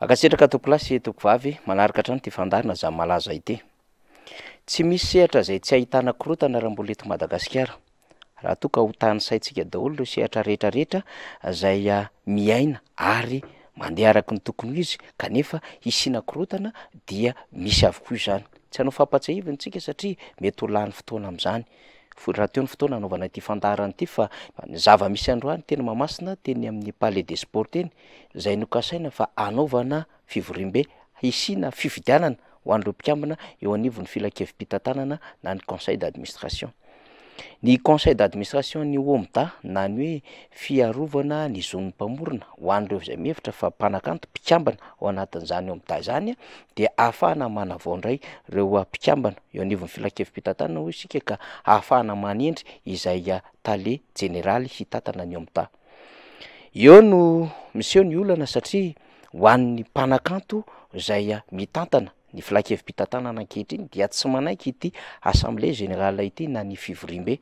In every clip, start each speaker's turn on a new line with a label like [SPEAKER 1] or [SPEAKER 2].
[SPEAKER 1] Mankasitraka tompokolahy sy tompokovavy manaraka hatrany ity fandaharana Zany Malaza ity. Tsy misy sehatra izay tsy ahitana korontana raha mbola eto Madagasikara. Raha toa ka ho tanisaintsika daholo ireo sehatra rehetra rehetra izay miaina ary mandeha araka ny tokony ho izy kanefa hisiana korontana dia misy avokoa izany. Tsy hanao fampatsiahivana isika satria mety ho lany fotoana amin'izany. Fohy rahateo ny fotoana hanaovana ity fandaharana ity fa ny zava-misy androany teny Mahamasina teny amin'ny Palais des Sports teny izay nokasaina fa hanaovana fivoriambe hisiana fifidianana ho an'ireo mpikambana eo anivon'ny filankevi-pitantanana na ny conseil d'administration. Ny conseil d'administration ny OMDA na ny hoe fiarovana ny zon'ny mpamorona ho an'ireo izay mihevitra fa mpanakanto mpikambana ao anatin'izany OMDA izany dia ahafahana manavao indray ireo mpikambana eo anivon'ny filankevi-pitantanana hoy isika ka ahafahana manendry izay tale jeneraly hitantana ny OMDA. Eo no miseho ny olana satria ho an'ny mpanakanto izay mitantana ny filankevi-pitantanana ankehitriny dia tsy manaiky ity assemblée générale ity na ny fivoriambe.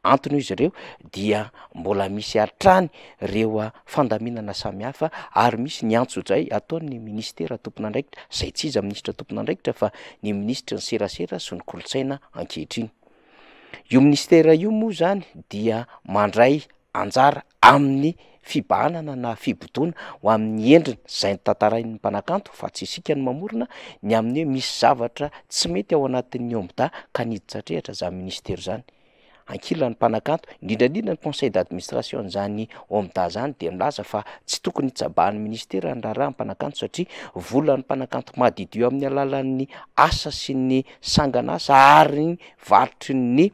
[SPEAKER 1] Antony hoy izy ireo dia mbola misy hatrany ireo fandaminana samihafa ary misy ny antsojay ataon'ny minisitera tompon'andraikitra izay tsy iza minisitra tompon'andraikitra fa ny minisitry ny serasera sy ny kolontsaina ankehitriny. Io minisitera io moa zany dia mandray anjara amin'ny fibahanana na fibodoana ho amin'ny endriny izay notantarain'ny mpanakanto fa tsy isika no mamorona ny amin'ny hoe misy zavatra tsy mety ao anatin'ny OMDA ka niditra an-trehatra izany minisitera izany. Ankilan'ny mpanakanto, indrindra indrindra ny conseil d'administration an'izany OMDA izany dia milaza fa tsy tokony hitsabahan'ny minisitera ny raharahan'ny mpanakanto satria volan'ny mpanakanto madidio amin'ny alalan'ny asa sy ny sangan'asa ary ny varotry ny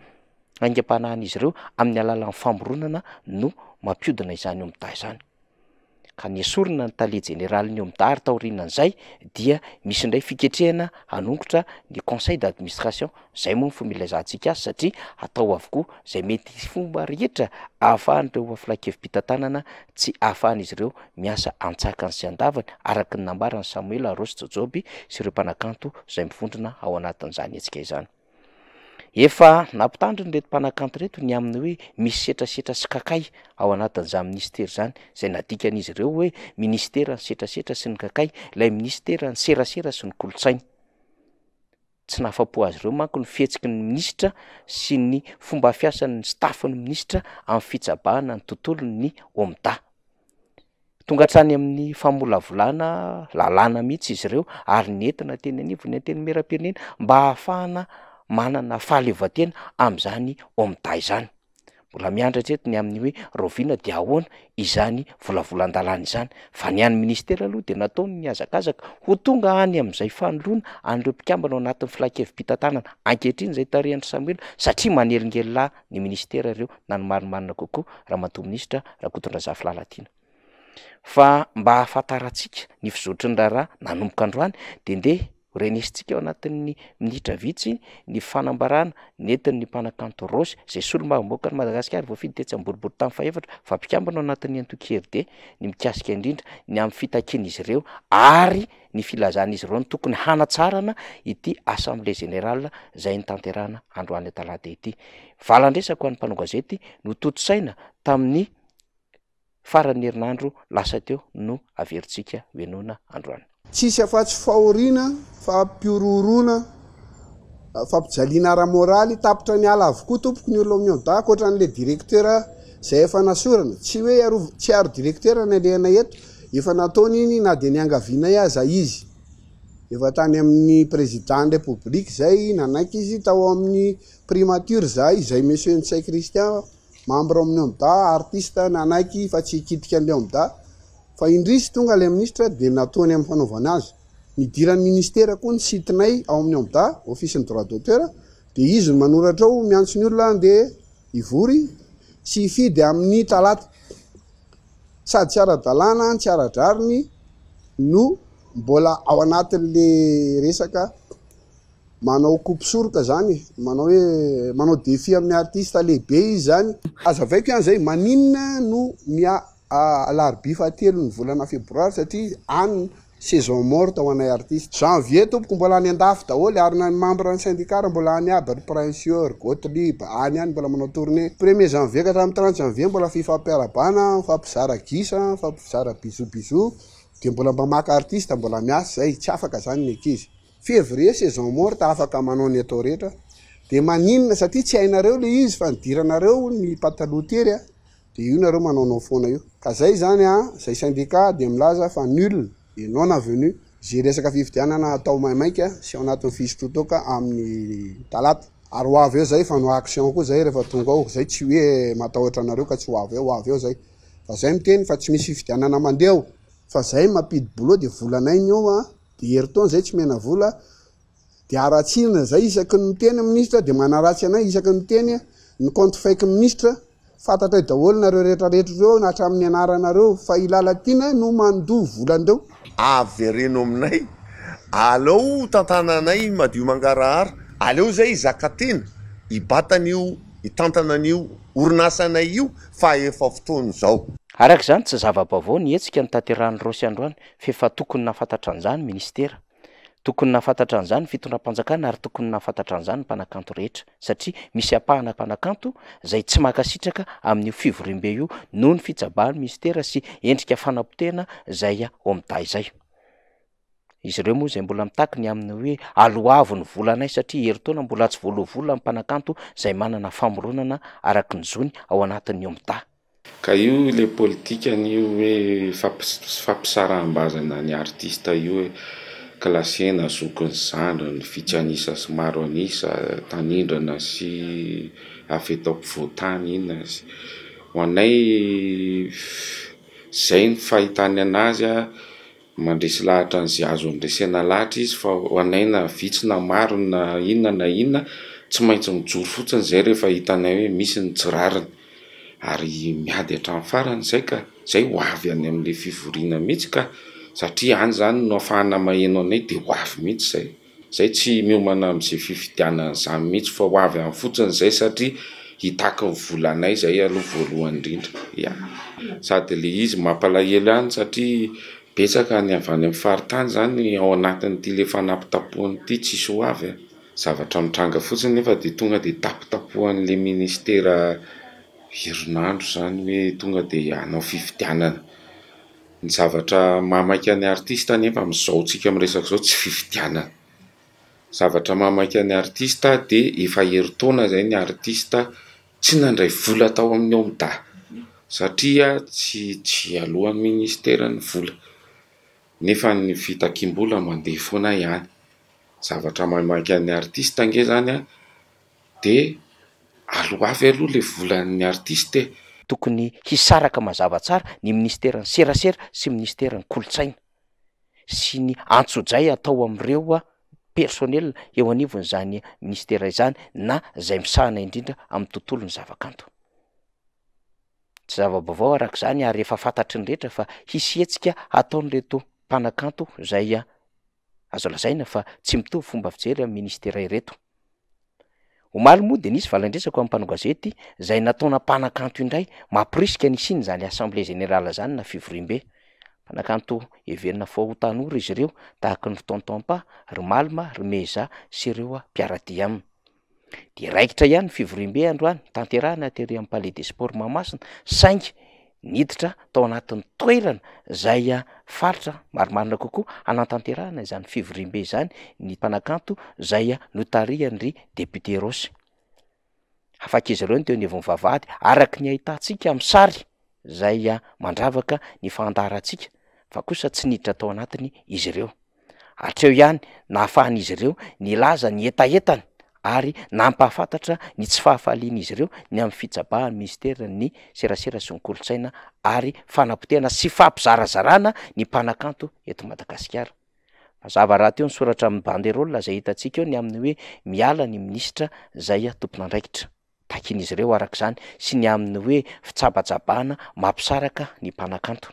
[SPEAKER 1] aingam-panahin'izy ireo amin'ny alalan'ny famoronana no mampiodina izany OMDA izany. Ka nesorina ny tale jeneralin'ny OMDA ary taorianan'izay dia misy indray fiketrehana hanongotra ny conseil d'administration, izay moa ny fomba ilazantsika azy satria atao avokoa izay mety fomba rehetra ahafahan'ireo filan-kevi-pitantanana tsy ahafahan'izy ireo miasa antsakany sy andavany araka ny nambaran'i Samoela Rossy Jaojoby sy ireo mpanakanto izay mivondrona ao anatin'izany hetsika izany. Efa nampitandrina ireto mpanakanto ireto ny amin'ny hoe misy setrasetra sy kakay ao anatin'izany minisitera izany, izay nadikan'izy ireo hoe minisiteran'ny setrasetra sy ny kakay, ilay minisiteran'ny serasera sy ny kolontsaina. Tsy nahafa-po azy ireo manko ny fihetsiky ny minisitra sy ny fomba fiasan'ny staff-n'ny minisitra amin'ny fitsabahana ny tontolon'ny OMDA. Tonga hatrany amin'ny famolavolana lalàna mihitsy izy ireo ary nentina teny anivon'ny Antenimierampirenena mba hahafahana manana fahaleovantena amin'izany OMDA izany. Mbola miandry hatreto ny amin'ny hoe rahoviana dia ahoana izany volavolan-dalàna izany fa ny an'ny minisitera aloha dia nataony ny hazakazaka ho tonga any amin'izay fanoloana an'ireo mpikambana ao anatin'ny filan-kevi-pitantanana ankehitriny izay tarihan'i Samuel satria manelingelina ny minisitera ireo na ny marimarina kokoa Ramatoa Minisitra Rakotondrazafy Lalatiana. Fa mba hahafantarantsika ny fizotry ny raharaha nanomboka androany dia ndeha ho renesintsika ao anatin'ny minitra vitsy ny fanambarana nentin'ny mpanakanto Rossy izay solombavambahoakan'i Madagasikara voafidy tetsy Amboriboritany fahefatra fa mpikambana ao anatin'ny antoko IRD ny mikasika indrindra ny amin'ny fitakian'izy ireo ary ny filazan'izy ireo ny tokony hanatsarana ity Assemblée Générale izay notanterahana androany talata ity. Valan-dresaka ho an'ny mpanao gazety notontosaina tamin'ny faran'ny herinandro lasa teo no averintsika henoina androany.
[SPEAKER 2] Tsisy afa-tsy fahoriana, fampihorohoroana, fampijaliana ara-moraly, tapitra niala avokoa tompoko ny olona ao amin'ny OMDA ankoatra an'ilay directeur izay efa nasorana. Tsy hoe tsy hiaro directeur ny alehanay eto, Efa nataony iny na dia niangavianay aza izy. Efa tany amin'ny Président ny République izay, nanaiky izy, tao amin'ny Primature izahay, izay Monsieur Ntsay Christian, membre ao amin'ny OMDA, artiste, nanaiky fa tsy hikitika an'ilay OMDA. Fa indrisy tonga ilay Ministra dia nataony amin'ny fanaovana azy. Nidiran'ny Ministera koa ny site-nay ao amin'ny OMDA, Office-n'ny droit d'auteur, dia izy no manoratra ao, miantso ny olona handeha hivory sy hifidy amin'ny talata. Sady tsy ara-dalàna no tsy ara-drariny no mbola ao anatin'le resaka manao coupe soroka zany e, manao hoe manao défi amin'ny artiste lehibe izy zany. Azavaiko ihany zay, maninona no mia alarobia fahatelon'ny volana febroary satria any Saison morte ho anay artiste. Janvier tompoko mbola any andafy daholo ary na ny membre ny syndicat ary mbola any aby ry Prince ry Gotlib any ihany mbola manao tournée. Premier janvier ka hatramin'ny 30 janvier mbola fifampiarahabana, mifampizara gisa, mifampizara bisous bisous. De mbola mba maka artiste mbola miasa zay, tsy afaka zany ny ankizy. Février saison morte afaka manao ny atao rehetra. De maninona satria tsy hainareo le izy fa nidiranareo ny pataloha tery a, de io nareo manaonao foana io. Ka zay zany a, zay syndicat de milaza fa nul et non avenu ze resaka fifidianana atao maimaika sy ao anatin'ny fisotroan-toaka amin'ny talata. Ary ho avy eo zay fa no action koa zay rehefa tonga ao, zay tsy hoe matahotra anareo ka tsy ho avy eo, ho avy eo zay. Fa zay miteny fa tsy misy fifidianana mandeha ao. Fa zay mampidi-bola ao de volanay ny eo a, de herintaona zay tsy omena vola, de haratsiana zay isaky ny miteny ny ministra de manaratsy anay isaky ny miteny ny compte fake ministra, fantatray daholo nareo rehetra rehetra ireo na hatramin'ny anaranareo fa i Lalatiana no mandoa volan'ireo.
[SPEAKER 3] Avereno aminay, aleo tantananay madio mangarahara, aleo zay hizaka tena, hibata an'io, hitantana an'io orinasanay io fa efa fotoana izao.
[SPEAKER 1] Araka izany, tsy zava-baovao ny hetsika notanterahin'i Rossy androany f'efa tokony nahafantatra an'izany minisitera. Tokony nahafantatra an'izany ny fitondram-panjakana ary tokony nahafantatra an'izany ny mpanakanto rehetra satria misy ampahana mpanakanto izay tsy mankasitraka amin'io fivoriambe io noho ny fitsabahan'ny minisitera sy endrika fanapotehana izay OMDA izay. Izy ireo moa izay mbola mitaky ny amin'ny hoe aloavo ny volanay satria herintaona mbola tsy voaloa vola ny mpanakanto izay manana famoronana araka ny zony ao anatin'ny OMDA.
[SPEAKER 4] Ka io ilay politikany io hoe fampisaraham-bazana ny artista io hoe klasena zokiny sy zandriny, vitsy an'isa sy maro an'isa, tanindrana sy avy eto ampovoan-tany inona sy. Ho anay izay ny fahitany an'azy Mandresy lahatra an'izay azo andresena lahatra izy fa ho anay na vitsy na maro na inona na inona tsy maintsy mijoro fotsiny izay rehefa hitanay hoe misy ny tsy rariny ary miady hatramin'ny farany izay ka, izay ho avy any amin'ilay fivoriana mihitsy ka, satria any izany no ahafahana maheno anay dia ho avy mihitsy izay. Zay tsy miomana amzay fifidianana zany mihitsy fa ho avy any fotsiny zay satria hitaky ny volanay zay aloha voalohany indrindra ya! Sady le izy mampalahelo ihany satria betsaka ny avy any amin'ny faritany zany ao anatin'ity le fanapitapohana ity tsisy ho avy a! Zavatra mitranga fotsiny nefa de tonga de tapitapohan'le ministera herinandro zany hoe tonga de hanao fifidianana. Ny zavatra mahamaika ny artista anefa amin'izao tsika miresaka izao tsy fifidianana. Zavatra mahamaika ny artista dia efa herintaona izay ny artista tsy nandray vola tao amin'ny OMDA satria tsy tsy aloan'ny ministera ny vola nefa ny fitakiam-bola mandeha foana ihany. Zavatra mahamaika ny artista ange izany an! De aloavy aloha le volan'ny artiste e!
[SPEAKER 1] Tokony hisaraka mazava tsara ny minisiteran'ny serasera sy minisiteran'ny kolontsaina sy ny antsojay atao amin'ireo personnel eo anivon'izany minisitera izany na izay misahana indrindra amin'ny tontolon'ny zavakanto. Tsy zava-baovao araka izany ary efa fantatry ny rehetra fa hisy hetsika hataon'ireto mpanakanto izay Azo lazaina fa tsy mitovy fomba fijery amin'ny minisitera ireto. Omaly moa dia nisy valan-dresaka ho an'ny mpanao gazety izay nataona mpanakanto indray mamporisika ny hisian'izany assemblée générale izany na fivoriambe. Mpanakanto heverina fa ho tanora izy ireo tahaka ny ry Tonton Pa, ry Malma, ry Meza sy ireo mpiara-dia aminy. Dia raikitra ihany ny fivoriambe androany, tanterahina tery amin'ny Palais des Sports Mahamasina, saingy niditra tao anatin'ny toerana izay faritra marimarina kokoa hanatanterahana izany fivoriambe izany ny mpanakanto izay notarihan'ry député Rossy. Afaka izy ireo ny teo anivon'ny vavahady, araka ny ahitantsika amin'ny sary izay mandravaka ny fandaharantsika fa kosa tsy niditra tao anatiny izy ireo. Hatreo ihany nahafahan'izy ireo nilaza ny hetahetany ary nampahafantatra ny tsy fahafalian'izy ireo ny amin'ny fitsabahan'ny minisiteran'ny serasera sy ny kolontsaina ary fanapotehana sy fampizarazarana ny mpanakanto eto Madagasikara. Mazava rahateo ny soratra amin'ny banderole izay hitantsika eo ny amin'ny hoe miala ny minisitra izay tompon'andraikitra. Takian'izy ireo araka izany sy ny amin'ny hoe fitsabatsabahana mampisaraka ny mpanakanto.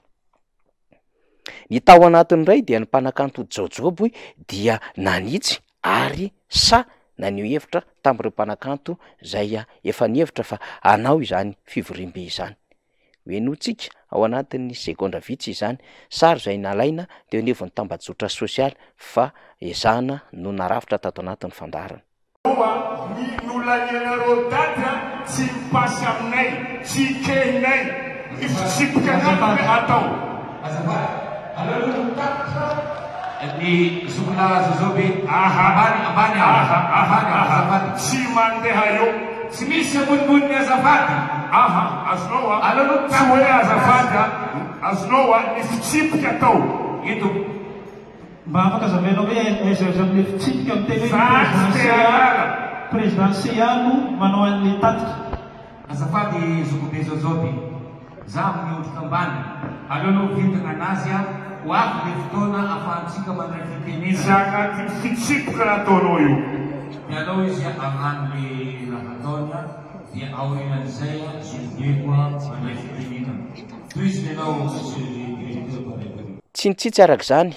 [SPEAKER 1] Ny tao anatiny indray dia ny mpanakanto Jaojoby dia nanitsy ary sahy naneho hevitra tamin'ireo mpanakanto izay efa nihevitra fa hanao izany fivoriambe izany. Henointsika ao anatin'ny segondra vitsy izany sary izay nalaina teo anivon'ny tambajotra sosialy fa ezahana no narafitra tato anatin'ny fandaharana.
[SPEAKER 5] Koa ny nolanianareo daty a tsy mi-passe aminay, tsy ekehinay, ny fitsipika angamba ve atao.
[SPEAKER 6] Azafady. Aleo aloha mitatitra ny zokilahy Zozobe. Aha. Ambany, ambany aho.
[SPEAKER 5] Aha, aha,
[SPEAKER 6] Ambany aho,
[SPEAKER 5] aha.
[SPEAKER 6] azafady.
[SPEAKER 5] Tsy mandeha eo.
[SPEAKER 6] Tsy misy ambonimboniny azafady.
[SPEAKER 5] Aha, azonao a.
[SPEAKER 6] Aleo aloha
[SPEAKER 5] Tsy hoe
[SPEAKER 6] mitatitra
[SPEAKER 5] azafady a. Azonao a, ny fitsipika atao.
[SPEAKER 6] Eto.
[SPEAKER 7] Mba afaka azavainao hoe aiza aiza amin'ilay fitsipika miteny hoe ny
[SPEAKER 5] Za tsy
[SPEAKER 7] président
[SPEAKER 5] te
[SPEAKER 7] CA,
[SPEAKER 5] hahalala.
[SPEAKER 7] président CA no manao an'ilay tatitra.
[SPEAKER 6] Azafady zokibe Zozobe. Za miondrika ambany. Aleo aloha vita gn'anazy a, ho avy le fotoana afahantsika mandray
[SPEAKER 5] Tsy
[SPEAKER 6] fitenenana.
[SPEAKER 5] agnatin'ny fitsipika nataonao io.
[SPEAKER 6] Dia aleo izy hagnano le raha ataony a, dia aorianan'izay a zokibe koa mandray fitenenana. Tohizo ny anao monsieur le directeur Baraibo.
[SPEAKER 1] Tsy nitsitsy araka izany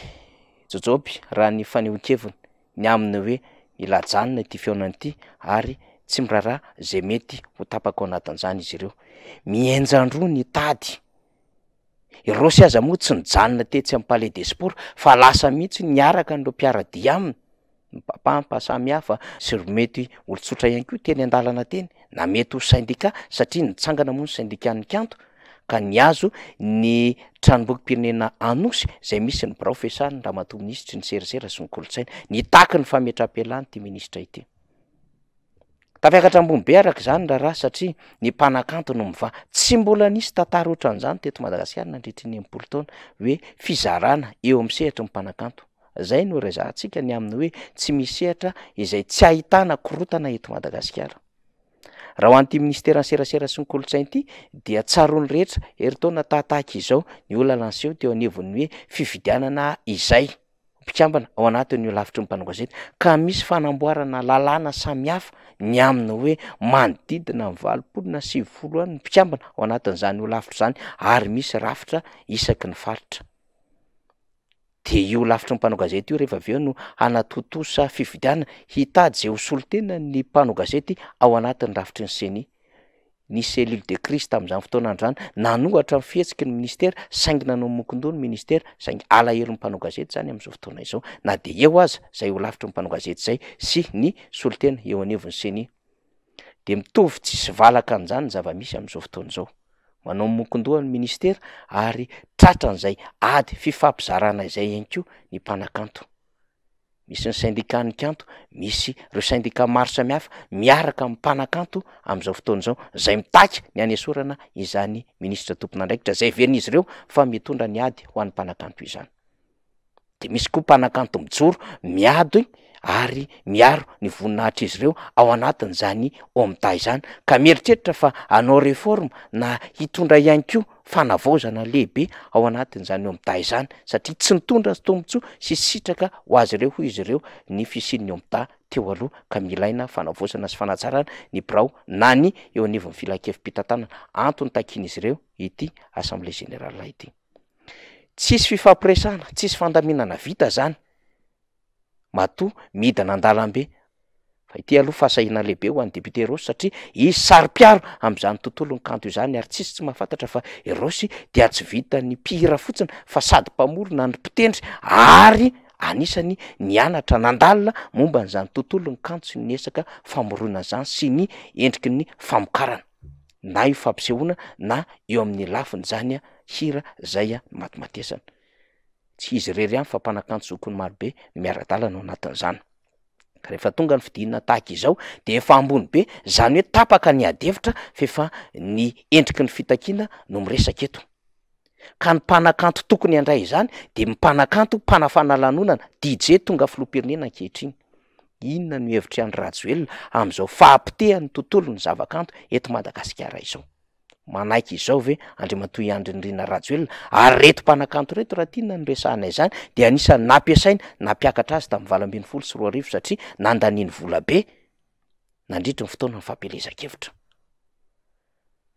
[SPEAKER 1] Jojoby raha ny fanehoan-keviny ny amin'ny hoe mila ajanona ity fihaonana ity ary tsy miraharaha izay mety ho tapaka ao anatin'izany izy ireo. Mihenjan-droa ny tady. I Rossy aza moa tsy nijanona tetsy amin'ny Palais des Sports fa lasa mihitsy niaraka an'ireo mpiara-dia aminy, ny mpampa samihafa sy ry mety olon-tsotra ihany koa teny an-dalana teny na mety ho sendika satria nitsangana moa ny sendikan'ny kanto ka nihazo ny tranombokim-pirenena Anosy izay misy ny birao fiasan'ny ramatoa minisitry ny serasera sy ny kolontsaina. Nitaky ny fametraham-pialana ity minisitra ity. Tafiakatra ambony be araka izany ny raharaha satria ny mpanakanto no mivaha. Tsy mbola nisy tantara ohatran'izany teto Madagasikara nandritry ny 60 taona hoe fizarana eo amin'ny sehatry ny mpanakanto. Izay no resahantsika ny amin'ny hoe tsy misy sehatra izay tsy ahitana korontana eto Madagasikara. Raha ho an'ity minisiteran'ny serasera sy ny kolontsaina ity dia tsaroan'ny rehetra herintaona tahatahaka izao ny olana niseho teo anivon'ny hoe fifidianana izay. mpikambana ao anatin'ny holafitry ny mpanao gazety ka misy fanamboarana lalàna samihafa ny amin'ny hoe manodidina ny 80 na 90 any ny mpikambana ao anatin'izany holafitra izany ary misy rafitra isaky ny faritra. Dia io holafitry ny mpanao gazety io rehefa avy eo no hanatontosa fifidianana hitady izay ho solontena ny mpanao gazety ao anatin'ny rafitry ny CENI. Ny cellule de crise tamin'izany fotoana andro izany, nanohatra ny fihetsiky ny minisitera, saingy nanao mokon-doha ny minisitera, saingy alahelon'ny mpanao gazety izany amin'izao fotoana izao, na dia eo aza izay holafitry ny mpanao gazety izay sy ny solontena eo anivon'ny Ceni. Dia mitovy tsisy valaka an'izany ny zava-misy amin'izao fotoana izao. Manao mokon-doha ny minisitera ary tratran'izay ady fifampizarana izay ihany koa ny mpanakanto. Misy ny syndicat-n'ny kanto, misy ireo syndicat maro samihafa miaraka amin'ny mpanakanto amin'izao fotoana izao, izay mitaky ny hanesorana izany minisitra tompon'andraikitra izay heverin'izy ireo fa mitondra ny ady ho an'ny mpanakanto izany. De misy koa mpanakanto mijoro miady ary miaro ny voninahitr'izy ireo ao anatin'izany OMDA izany ka mieritreritra fa hanao réforme na hitondra ihany koa fanavaozana lehibe ao anatin'izany OMDA izany satria tsy nitondra tombontsoa sy sitraka ho azy ireo hoy izy ireo ny fisian'ny OMDA teo aloha ka milaina fanavaozana sy fanatsarana ny birao na ny eo anivon'ny filankevi-pitantanana, antony takian'izy ireo ity assemblée générale ity. Tsisy fifampiresahana, tsisy fandaminana vita zany. matoa midina an-dalambe fa ity aloha fahasahiana lehibe ho an'ny député Rossy satria izy saro-piaro amin'izany tontolon'ny kanto izany ary tsisy tsy mahafantatra fa i Rossy dia tsy vitan'ny mpihira fotsiny fa sady mpamorona no mpitendry ary anisany nianatra nandalina momba an'izany tontolon'ny kanto sy ny resaka famoronana izany sy ny endriky ny famokarana na io fampisehoana na eo amin'ny lafiny izany hira izay matimatesana. Tsy izy irery ihany fa mpanakanto zokiny marobe no miara-dalana ao anatin'izany. Ka rehefa tonga ny fidinana tahaka izao dia efa ambony be, izany hoe tapaka ny ady hevitra f'efa ny endriky ny fitakiana no miresaka eto. Ka ny mpanakanto tokony handray izany dia ny mpanakanto mpanafana lanonana, DJ tonga filoham-pirenena ankehitriny. Inona no hevitr'i Andry Rajoelina amin'izao fahapotehan'ny tontolon'ny zavakanto eto Madagasikara izao? Manaiky izao ve Andriamatoa i Andry Nirina Rajoelina? Ary ireto mpanakanto ireto raha tiana ny resahana izany dia anisan'ny nampiasainy nampiakatra azy tamin'ny 2018 satria nandaniany vola be nandritry ny fotoanan'ny fampielezan-kevitra.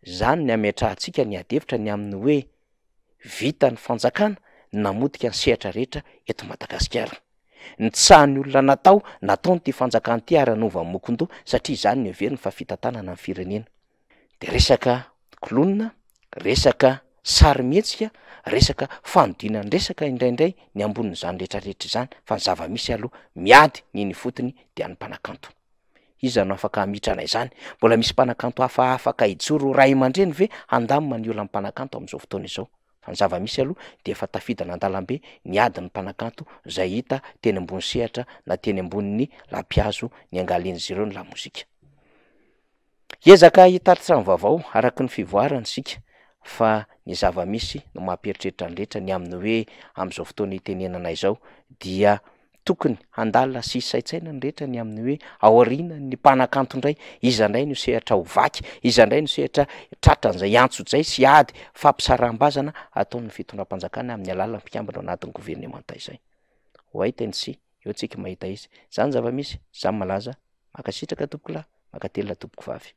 [SPEAKER 1] Izany ny hametrahantsika ny adihevitra ny amin'ny hoe vitan'ny fanjakana ny namotika ny sehatra rehetra eto Madagasikara. Ny tsy sahin'ny olona natao, nataon'ity fanjakana ity ary hanaovany mokon-doha satria izany no heveriny fa fitantanana ny firenena. De resaka clown, resaka sarimihetsika, resaka fanodinan-dresaka indraindray ny ambonin'izany rehetrarehetra izany fa ny zava-misy aloha miady ny eny ifotony dia ny mpanakanto. Iza no afaka hamitrana izany? Mbola misy mpanakanto hafa afaka hijoro ho ray aman-dreny ve handamina ny olan'ny mpanakanto amin'izao fotoana izao? Fa ny zava-misy aloha dia efa tafidana an-dalambe ny adin'ny mpanakanto izay hita teny ambony sehatra na teny ambonin'ny lampihazo niangalian'izy ireo ny lamozika. Hiezaka hitatitra ny vaovao araka ny fivoarany isika fa ny zava-misy no mampieritreritra ny rehetra ny amin'ny hoe amin'izao fotoana itenenana izao dia Tokony handalina sy hisaintsaina ny rehetra ny amin'ny hoe aorianan'ny mpanakanto indray, iza indray no sehatra ho vaky, iza indray no sehatra tratran'izay antsojay sy ady fampisaraham-bazana ataon'ny fitondram-panjakana amin'ny alalan'ny mpikambana ao anatin'ny governemanta izay. Wait and see, eo tsika mahita izy. Izany zava-misy, izany malaza, mankasitraka tompokolahy, mankatelina tompokovavy.